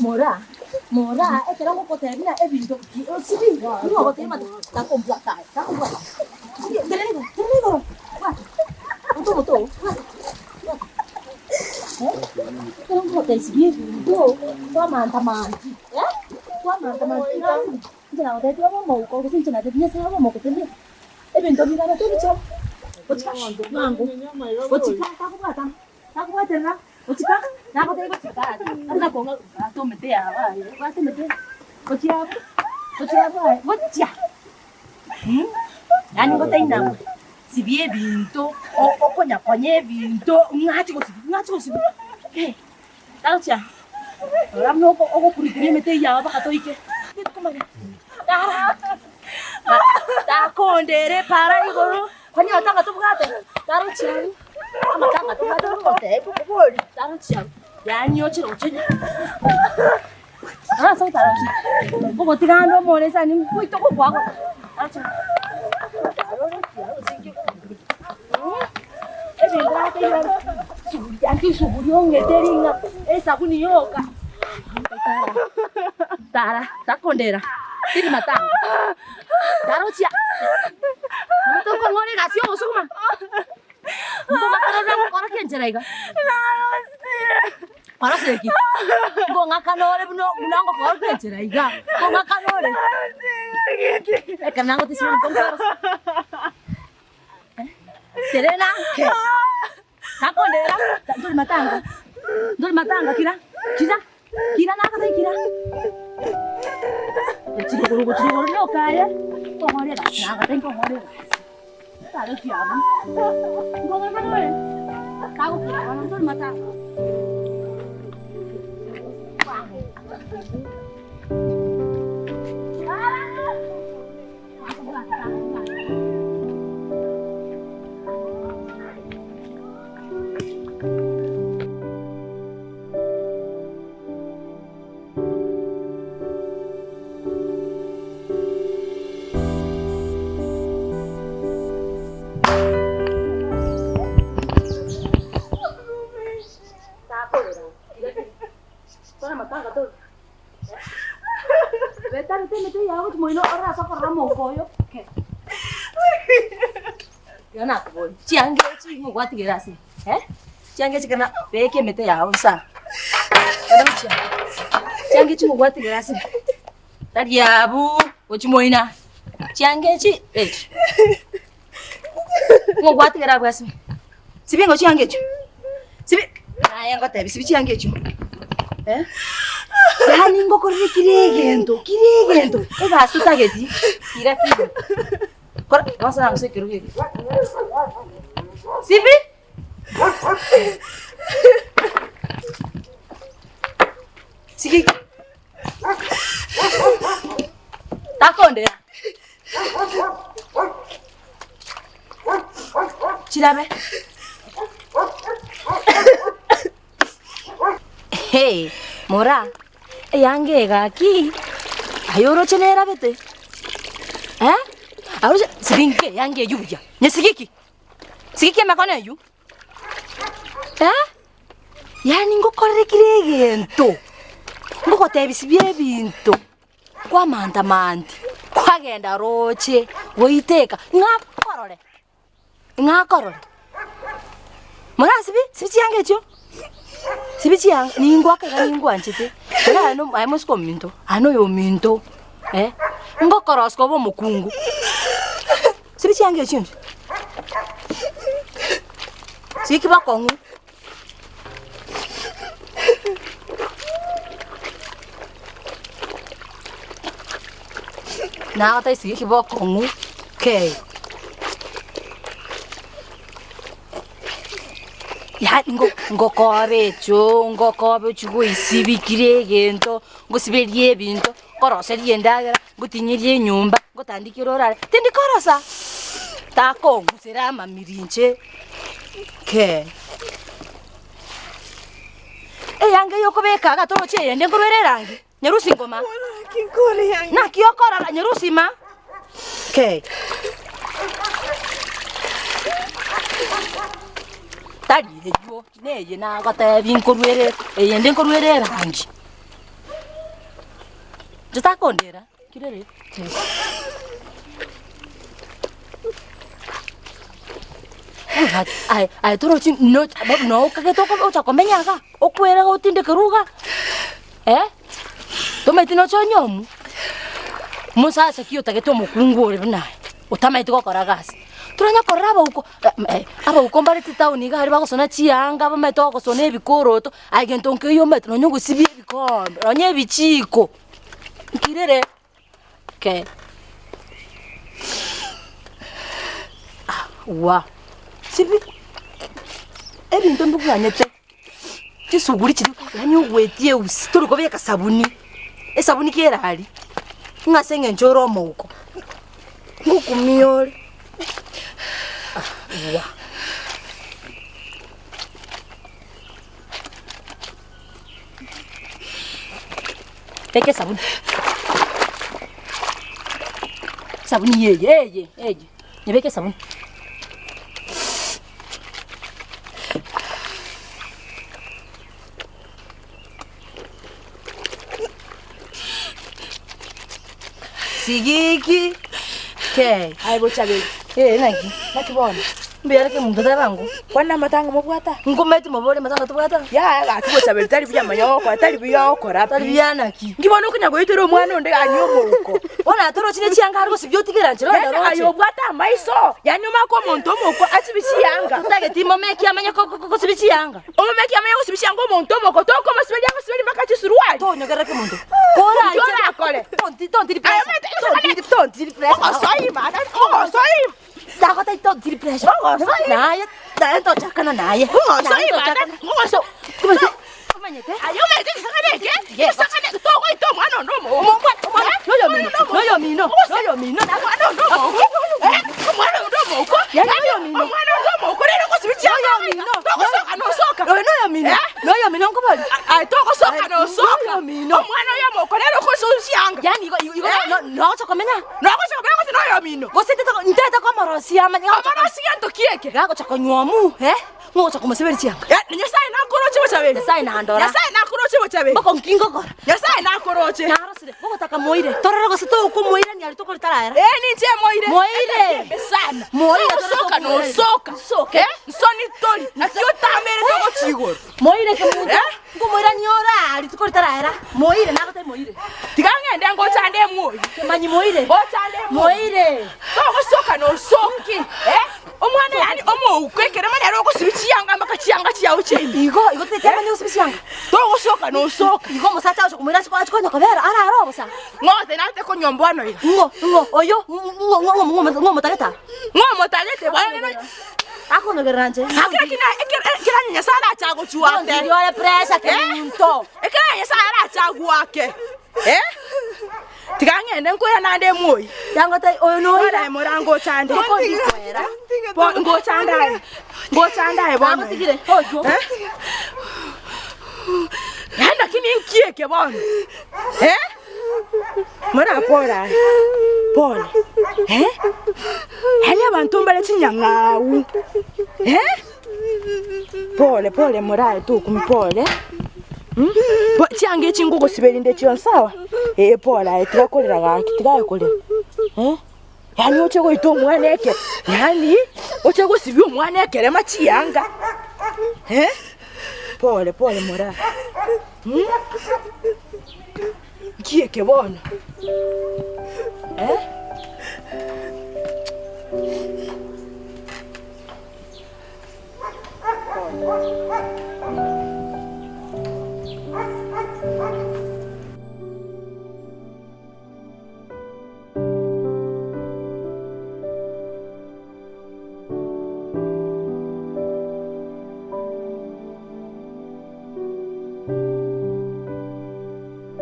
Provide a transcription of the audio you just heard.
Moraa, moraa, ekero ngogotebia buna ebinto ki osibi, nigo ogotebia ng'a takombwata aye, takombwata. Tenena igoro, tenena igoro, bwata, bwata omote oo, bwata, bwata. Ekero ngogotebia sibia ebinto, kwamantamanti, kwamantamanti ng'a inche nagotebetie obe omouko gose inche natebetie Nyasaye obe omouko tenena. Ebinto birabe tobichore, gochika bwango, gochika takobwata. Takobwaterera gochika, nagotebia gochika ase nakonga bwata omete yao aye, bwata emete gochia abwo, gochia abwo aye, gochia mh, yaani ngoteina sibia ebinto, o- okonya konya ebinto ng'ache gosibia, ng'ache gosibia eh, tagochia rora buna oko ogokurikuria emete eywo yao mpaka toike, tikomanya tara takondera epara igoro. Kwani amatanga tobwate tarochi abwo, amatanga tobwate togoteba okobori tarochi abwo, yaani oche roche ase otarochi ogotiga ande omoresa ani goita ogokwa go tarochi ebinto nagotebi suguria anto esuguri ong'ete ring'a esabuni yoka tara tara takondera tiri matanga. Tarochia. Omonto okong'ora egasi y'obosuguma. Mbogakorora gokora enchera iga. Kwarosire ki? Ngong'akana ore buna buna ngokora enchera iga. Ngong'akana ore. Ekero nagotisia omonto nkwarosia. Terena nke. Takondera, ntori matanga, ntori matanga kira, kira, kira nagotebia kira. Gochia igoro gochia igoro rioka aye, nkong'ore egasi nagotebia nkong'ore egasi. Tarochi abwo, nkong'akana ore, tagokira bono ntori matanga. Betarete emete yao gochia moino orore ase okorora omouko oyo ke. Tiga nakoboria, chianga echi nigo gwatigera ase eh? Chianga echi kera beka emete yao nsa aa. Ere gochia chianga echi nigo gwatigera ase tari abwo gochia moino chianga echi echi nigo gwatigera abwo ase sibia ng'o chianga echio. Sibi naye ngotebi sibi chianga echio eh, yaani ngokorere kira egento kira egento egasi totageti kira kira kora bono nang'use ekerogo eke sibi. Sigi takondera Chirabe. Hey, mora, eyange eye gaki, aye oroche nerabete, eh? Aroche siringi eyange eywo buya, nyesigiki, sigiki emekono eywo, eh? Yaani ngokorere kera egento, ngogotebi sibia ebinto. Kwamanta-manti, kwagenda roche, goiteka, ng'a akorore, ng'a akorore. Morasibi, sibi chianga echio, sibi chianga, ningwake iga ningwanchete, ere aye no aye mosike ominto, aye noyo ominto eh, ngokorosia koba omokungu, sibi chianga echio inche, siki bokong'u. Nagotaisirie ekebokong'u kei. Yaani ngo ngokobe echoo ngokobe ochie goisibi kera egento, ngosiberie ebinto, nkoroserie endagera, ngotinyerie enyomba, ngotandikere orare, tindi korosa, takong'usera amamiri inche. Kee. Eyange yokobeka iga toroche eyende nkorwere erangi, nyerusi ngoma. Naki okorora nyerusi ma. Kee. Tari eywo, neye nagotebi nkoruere, eyende nkoruere erangi. Inche takondera, kirere. Aye aye torochi no no okagete ocha komenya iga, okwere otindekerwe iga, eh? Tomanyeti noche onyomwe, mosacha ki otagete omokungu ore buna aye, otamaeti gokora gasi. Toranya korora abauko abauko mbare chitown iga aria bagosona chianga bamaete gogosona ebikoroto, aye gento nkeiyo omanyete nonye ogosibia ebikombe, nonye ebichiko, nkirere kee. Wa, sibi ebinto mbigwanyete. Chisuguri chiria yaani ogwetia eusi tori kobeka sabuni, esabuni kera aria, ng'a ase eng'encho ore omouko, ngokumia ore ah wa. Beka esabuni, esabuni eye eye eye, nyebeke esabuni. Sigiki kei. Aye bochaberi. Ee naki. Naki bono? Mbuya are kemonto teba ng'o. Kwana amatanga mobwata? Nkometi mobore amatanga tobwata? Yaya gaki bochaberi tari buya manya ogokora tari buya ogokora pi. Tari buya naki? Nki bono okonya goitera omwana onde anywe omouko? Bono aye torochi ne chianga are gosibia otigere anchera Yaani onde aye roche. obwate amaiso, yaani omake omonto omouko asibie chianga. Totageti momeki amanye gosibia chianga. Omomeki amanye gosibia chianga omonto omouko, tokomosiberia agosiberie mpaka chisuruari. Tonyogerera kemonto. Inki orakore? Tontiri tontiri Aye pressure. omanyete Tontiri tontiri pressure. Ogosoima, ogosoima. Ndagotebia tontiri pressure. Ogosoima. Naye naye ntochakana naye. Naye Ogosoima, ntochakana. ogoso. Omanyete omanyete. Aye omanyete egesang'ani eke? Yes. Egesang'ani eke togoita omwana onde omouko. Omwana noyomino noyomino noyomino. Omwana onde omouko. Eh, omwana onde omouko. Yaani noyomino. Omwana onde omouko rero ogosibia chianga Noyomino. Togosoka nosoka. Oyo noyomino. Eh? Noyomino nkobori. Aye togosoka nosoka. Noyomino. Omwana oyo omouko rero ogosibia chianga. Yaani igo igo Eh? no nogocha komenya. Nogosoka komenya gose noyomino. Gose ntete komorosia amanye Omorosi gento ki eke? Gagocha konywa eh? Ngocha komosiberia chianga. Eh, Nyasaye nakoroche bochaberi. Nyasaye nandora. Nyasaye nakoroche bochaberi. Boko nki ngokora? Nyasaye nakoroche. Narosire, bogotaka moire. Torore gose tokomoirania aria tokori taraera. Eh, ninche moire. Moire. Embe sana. Moire, Osoka torore nosoka. Nsoke. Eh, nsoni tori. Naki otamere togochia igoro. Moire kemunto. Eh? Nkomoirania ore aria tokori taraera. Moire, nagotebia moire. Tiga ng'ende ngochande emwoyo. Kemanyi moire. Ngochande emwoyo. Moire. Togosoka nosoka. Eh? Omwana yaani omouko ekerema nere ogosibia chianga mpaka chianga chiao chiaime. Igo, igo tete amanye gosibia chianga. Togosoka nosoka. Igo omosacha agocha komoira ase ache konya kobera arare obosa. Ng'o naete konywa bono iga. Ng'o, ng'o, oyo, ng'o, ng'o, ng'o, ng'o omotagete aa. Ng'o omotagete bono rero. Akonyogerera inche. Akero kina ekero ekero Nyasaye arache agochwate. Tontiri ore pressure kemunto. Ekero Nyasaye arache agoake. Eh? Tiga ng'ende nkoira naende emoyi. Yangote oyo noira. Bono mora ngocha nde. Tokondikwera. Bo ngocha nde aye. Ngocha nde aye bono. Nagotigire oywo. Eh? Yaani lakini inki eke bono? Eh? Mora pole aye. Pole. Eh? Yaani abanto mbare chinyang'au. Eh? Pole pole morae tokumia pole. Bo chianga echi ngogosiberia inde chionsi sawa? Ee pole aye tiga korera gaki, tiga aye korera eh. Yaani oche goita omwana eke yaani oche gosibia omwana ekerema chianga eh. Pole pole moraa nki eke bono eh. Pole.